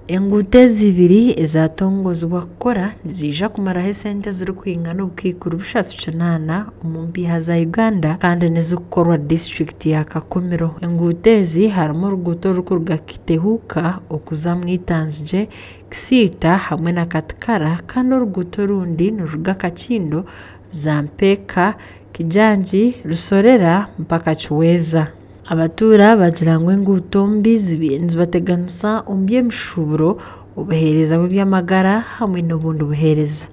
Enguuto ezi ibiri ezatongozibwa kukora niziija kumaraho esente ezirikwingana obukaikuru 38 omu mpiiha za Uganda kandi nizikukorwa disiturikiti ya Kakumiro. Enguuto ezi harimu oruguuto orurikuruga Kitehuka okuza Mwitanzigye, Kisiita hamwe na Katikara kandi oruguuto orundi niruruga Kakindo ruza Mpeeka, Kijangi, Rusorera mpaka Kiweeza. Abatuura bagira ngu enguuto mbi zibaire nizibateganisa omu by'emishuuburo, obuheereza bw'eby'amagara hamwe n'obundi buheereza.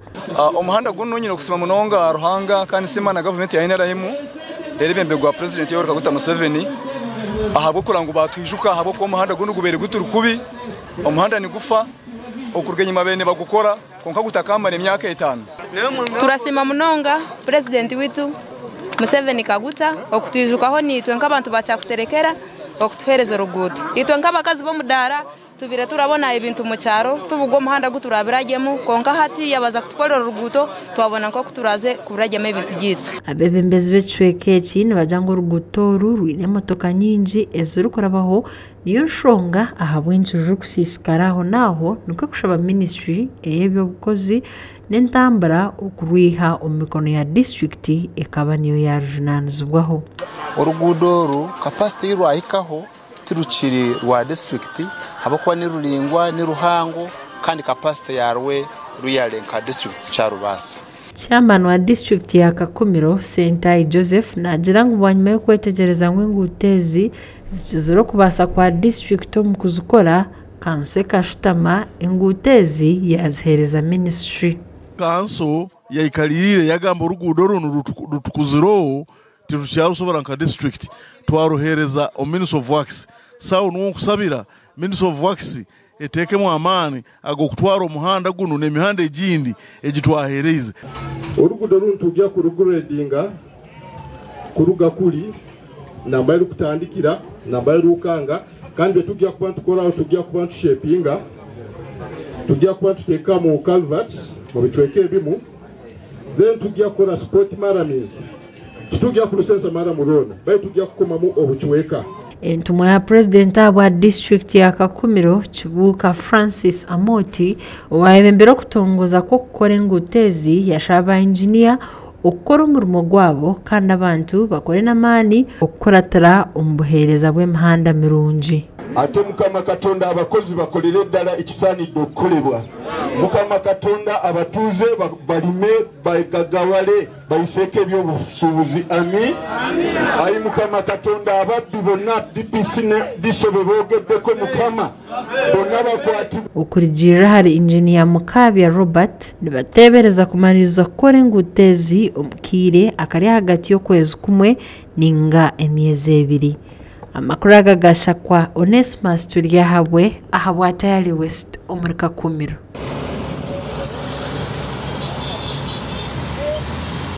Omuhanda gunu nyine okusiima munonga Ruhanga kandi nsiima na gavumenti ya NRM ey'ebembirwe Purezidenti Yoweri Kaguta Museveni ahabw'okureba ngu baatwijuka ahabw'okuba omuhanda gunu gubaire guturi kubi, omuhanda nigufa okuruga enyima babaire nibagukora kwonka gutakamara emyaka etaano. Turasiima munonga Purezidenti waitu Museveni Kaguta okutwijukaho naitwe nk'abantu ba Kyakuterekera okutuheereza oruguuto. Itwe nk'abakazi b'omudaara tubaire turabona ebintu omu kyaro tubugwa omuhanda ogu turabiragyemu kwonka hati yabaza kutukorera oruguuto twabona nk'oku turaaze kubiragyemu ebintu byaitu. Abeebembezi b'ekicweka eki nibagira ngu oruguuto oru rwine emotoka nyingi ezirikurabaho Niyo nshonga ahabw'enki rurikusiisikara aho n'aho nikwo kushaba minisiture ey'eby'obukozi n'entambura okurwiha omu mikono ya disiturikiti ekaba niyo yaarujunaanizibwaho. Oruguudo oru kapasite ei rwahikaho tirukiri rwa disiturikiti ahabw'okuba ni ruraingwa, ni ruhango kandi kapasite yarwo ruyare nka disiturikiti tikyarubaasa. Chairman wa disiturikiti ya Kakumiro, Ssentayi Joseph naagira ngu bwanyima y'okwetegyereza ngu enguuto ezi zikizire okubaasa kwa disiturikiti omu kuzikora, kanso ekashutama enguuto ezi yaaziheereza minisitule. Kanso yaikaririire yagamba oruguudo runu rutukuzireho titukyarusobora nka disiturikiti twaruheereza omu Ministry of Works. So niwe nkusabira Ministry of Works Eteekemu amaani ag'okutwara omuhanda gunu n'emihanda egindi egi twaheereize. Orugudo runu nitugya kuruguredinga kuruga kuri nambari rukutandikira nambari rukanga kandi byetugya kuba nitukoraho tugya kuba nitushepinga tugya kuba nituteekamu culverts mu bicweka ebimu then tugya kukora spot maramis titugya kurusensa maramu rwona baitu tugya kukomamu obucweka. Entumwa ya Purezidenti ahabwa disiturikiti ya Kakumiro, Kibuuka Francis Amooti owayebembire okutongoza kw'okukora enguuto ezi yashaba ba inginiya okukora omurimo gwabo kandi abantu bakore n'amaani okukuratira omu buheereza bw'emihanda mirungi. Ate Mukama Katonda abakozi bakolere ddala ekisaanidde okukolebwa. Mukama Katonda abatuuze balime bagagawale. Bayiseeko eby'obusuubuzi. Ami. Ayi Mukama Katonda, ababbi bonna DPC ne DISO be boogeddeko, Mukama, bonna bakwatibwe. Okurugiirira ahari Inginiya Mukaabya Robert, nibateebereza kumariiriza kukora enguuto ezi omu kaire akari ahagati y'okwezi kumwe ninga emyezi ebiri. Amakuru aga gashakwa Onesmus Turyahabwe ahabwa Tayali West omuri Kakumiro.